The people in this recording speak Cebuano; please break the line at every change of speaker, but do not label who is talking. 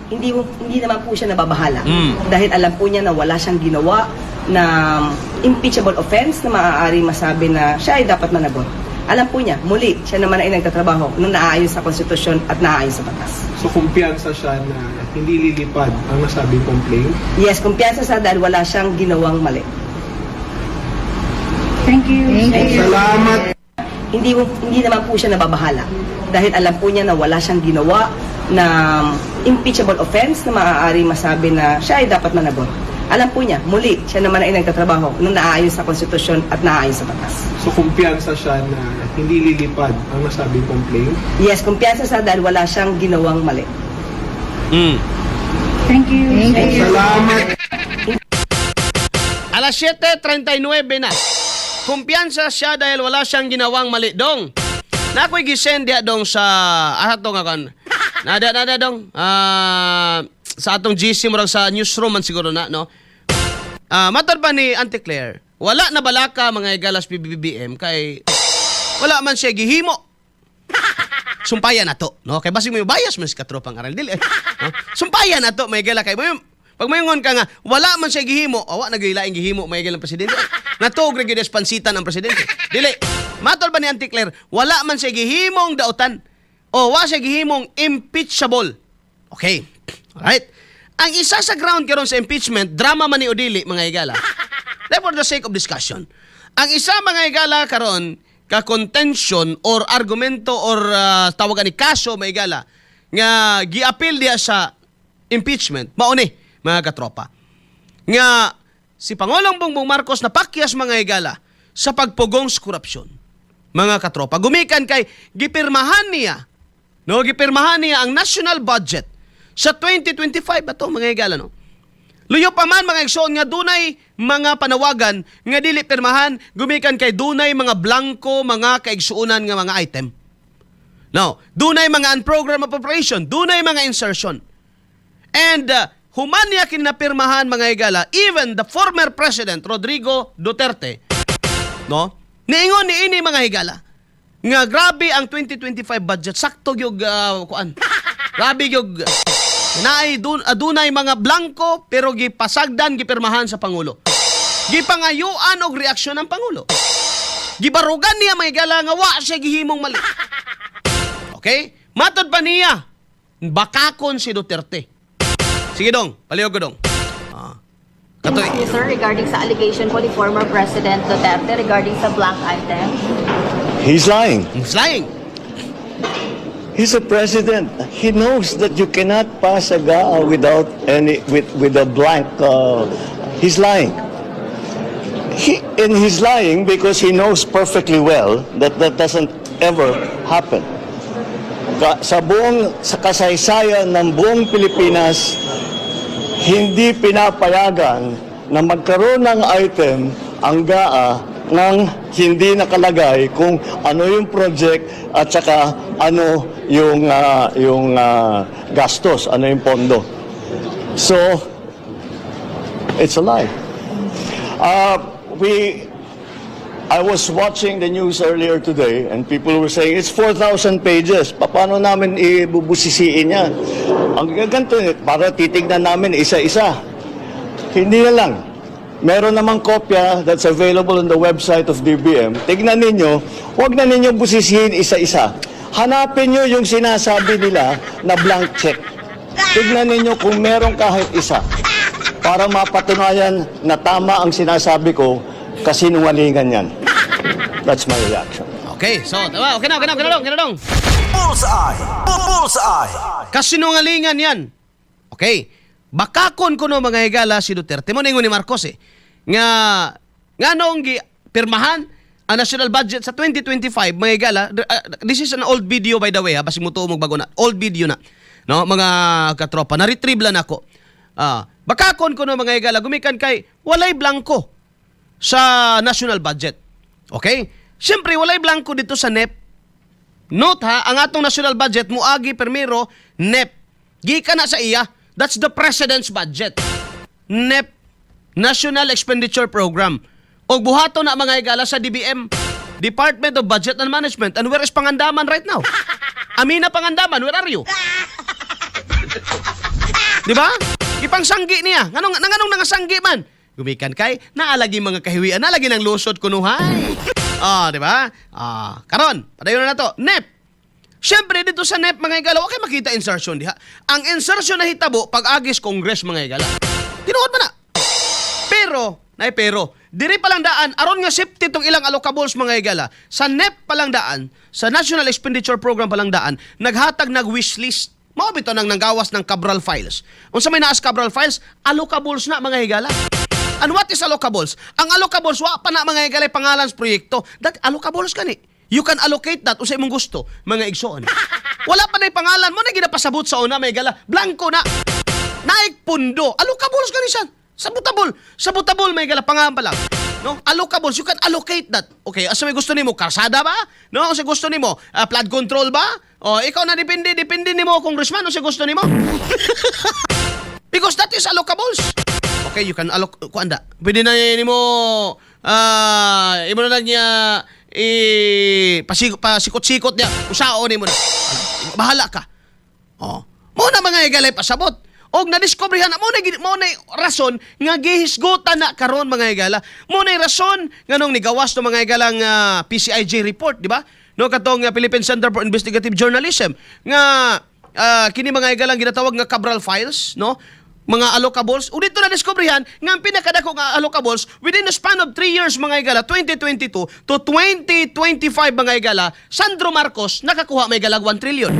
Hindi hindi naman po siya nababahala. Dahil alam po niya na wala siyang ginawa na impeachable offense na maaari masabi na siya ay dapat managot. Alam po niya, muli, siya naman ay nagtatrabaho na naaayon sa konstitusyon at naaayon sa batas.
So kumpiyansa siya na hindi lilipad ang nasabing complaint?
Yes, kumpiyansa siya dahil wala siyang ginawang mali.
Thank you.
Thank you.
Salamat!
Hindi hindi naman po siya nababahala dahil alam po niya na wala siyang ginawa na impeachable offense na maaari masabi na siya ay dapat managot. Alam po niya, muli, siya naman ay nagtatrabaho na naaayon sa konstitusyon at naaayon sa batas.
So kumpiyansa siya na hindi lilipad ang nasabing complaint?
Yes, kumpiyansa siya dahil wala siyang ginawang mali.
Thank you. Thank you.
Salamat!
Alas 7:39 na. Kumpiyansa siya dahil wala siyang ginawang mali, dong. Na ako'y gisend diya, dong, sa ato nga kon. Nada nada, dong. Sa atong GC, murag sa newsroom man siguro na, no. Matod pa ni Auntie Claire, wala na balaka, mga igalas, PBBM kay wala man siya gihimo. Sumpayan na to, no? Kay basig mo bias man si katropang aral dili. No? Sumpayan na to, may gala kay mo. Pag mayongon ka nga, wala man siya gihimo, awa na gyud laing gihimo, may ang presidente. Natuog ra gyud sa pansitan ang presidente. Dili. Matol ba ni Auntie Claire, wala man siya gihimong dautan o wa siya gihimong impeachable. Okay. Alright. Ang isa sa ground karon sa impeachment, drama man ni o dili, mga higala. Like for the sake of discussion. Ang isa, mga higala, karon ka contention or argumento or tawagan ni kaso, mga higala, nga giapil diya sa impeachment mao ni, mga katropa, nga si Pangulong Bongbong Marcos napakyas, mga higala, sa pagpugong sa korupsyon, mga katropa, gumikan kay gipirmahan niya, no, gipirmahan niya ang national budget sa 2025 ato, mga higala, no. Luyo pa man, mga igsoon, nga dunay mga panawagan nga dili pirmahan gumikan kay dunay mga blanko, mga kaigsuonan, nga mga item. No, dunay mga unprogrammed appropriation, dunay mga insertion. And human niya kinapirmahan, mga higala, even the former President Rodrigo Duterte, no? Niingon ni ini, mga higala, nga grabe ang 2025 budget, sakto gyud kuan. Grabe gyud naay dun, adunay mga blanko pero gipasagdan, gipirmahan sa pangulo. Gipangayuan og reaksyon ng pangulo. Gibarugan niya, mga higala, nga wa siya gihimong mali. Okay? Matod pa niya, bakakon si Duterte. Sige dong, palihog ko, dong. Katoy.
Thank you, sir, regarding sa allegation po ni former President Duterte regarding sa blank item.
He's lying.
He's lying.
He's a president. He knows that you cannot pass a GAA without any with a blank. He's lying. And he's lying because he knows perfectly well that that doesn't ever happen. Sa kasaysayan ng buong Pilipinas, hindi pinapayagan na magkaroon ng item ang GAA ng hindi nakalagay kung ano yung project at saka ano yung gastos, ano yung pondo. So, it's a lie. We I was watching the news earlier today and people were saying it's 4,000 pages. Paano namin ibubusisiin yan? Ang ganito, para titignan namin isa-isa. Hindi na lang. Meron namang kopya that's available on the website of DBM. Tignan ninyo, huwag na ninyo busisihin isa-isa. Hanapin nyo yung sinasabi nila na blank check. Tignan ninyo kung meron kahit isa para mapatunayan na tama ang sinasabi ko, kasinungalingan yan. That's my reaction.
Okay, so, tama. Okay na, okay na, okay na, dong, okay na, dong.
Bullseye! Bullseye!
Kasinungalingan yan. Okay. Bakakon kuno, mga higala, si Duterte. Mo ningon ni Marcos eh. Nga, nga noong gi pirmahan ang national budget sa 2025, mga higala, this is an old video, by the way ha, basig mo tuo bago na. Old video na. No, mga katropa, na-retrieve lang ako. Bakakon kuno, mga higala, gumikan kay walay blanko sa national budget. Okay? Siyempre, walay blanko dito sa NEP. Note ha, ang atong national budget muagi permiro NEP. Gikan na sa iya. That's the president's budget. NEP, National Expenditure Program. Og buhaton na, mga higala, sa DBM, Department of Budget and Management. And where is Pangandaman right now? Amina Pangandaman, where are you? Di ba? Ipangsanggi niya. Nganong nangasanggi man? Gumikan kay naalagi mga kahiwian, naalagi ng lusot kunuhay. Ah, di ba? Ah, karon, padayon na nato. NEP. Siyempre, dito sa NEP, mga higala, wa kay makita insertion diha. Ang insertion na hitabo pag-agis Congress, mga higala. Tinuod man na. Pero, nay pero, diri pa lang daan, aron nga safety tong ilang allocables, mga higala. Sa NEP pa lang daan, sa National Expenditure Program pa lang daan, naghatag nag wish list. Mao bitaw nang nanggawas ng Cabral Files. Unsa may naas Cabral Files? Allocables na, mga higala. And what is allocables? Ang allocables, wa pa na, mga higala, pangalan sa proyekto. That allocables kani. You can allocate that unsay imong gusto, mga igsoon. Wala pa na pangalan mo na ginapasabot sa una, mga higala. Blanco na. Naik pundo. Allocables kani siya. Sabutable. Sabutable, mga higala, pangalan pa lang. No? Allocables, you can allocate that. Okay, asa may gusto nimo? Karsada ba? No, asa gusto nimo? Flood control ba? O ikaw na, depende, depende nimo, congressman, unsa gusto nimo? Because that is allocables. Okay, you can alloc kuan da. Pwede na nimo imo na lang niya i pasikot-sikot niya. Usaon nimo na. Bahala ka. Oh. Mo na, mga higalay, pasabot. Og nadiskubrihan na mo na rason nga gihisgutan na karon, mga higala. Mo na rason nga nung nigawas no, mga higalang, PCIJ report, di ba? No, katong Philippine Center for Investigative Journalism nga kini, mga higalang, ginatawag nga Cabral Files, no? Mga allocables. Ug dito na diskubrihan nga ang pinakadako nga allocables within the span of 3 years, mga higala, 2022 to 2025, mga higala, Sandro Marcos nakakuha may galag 1 trillion.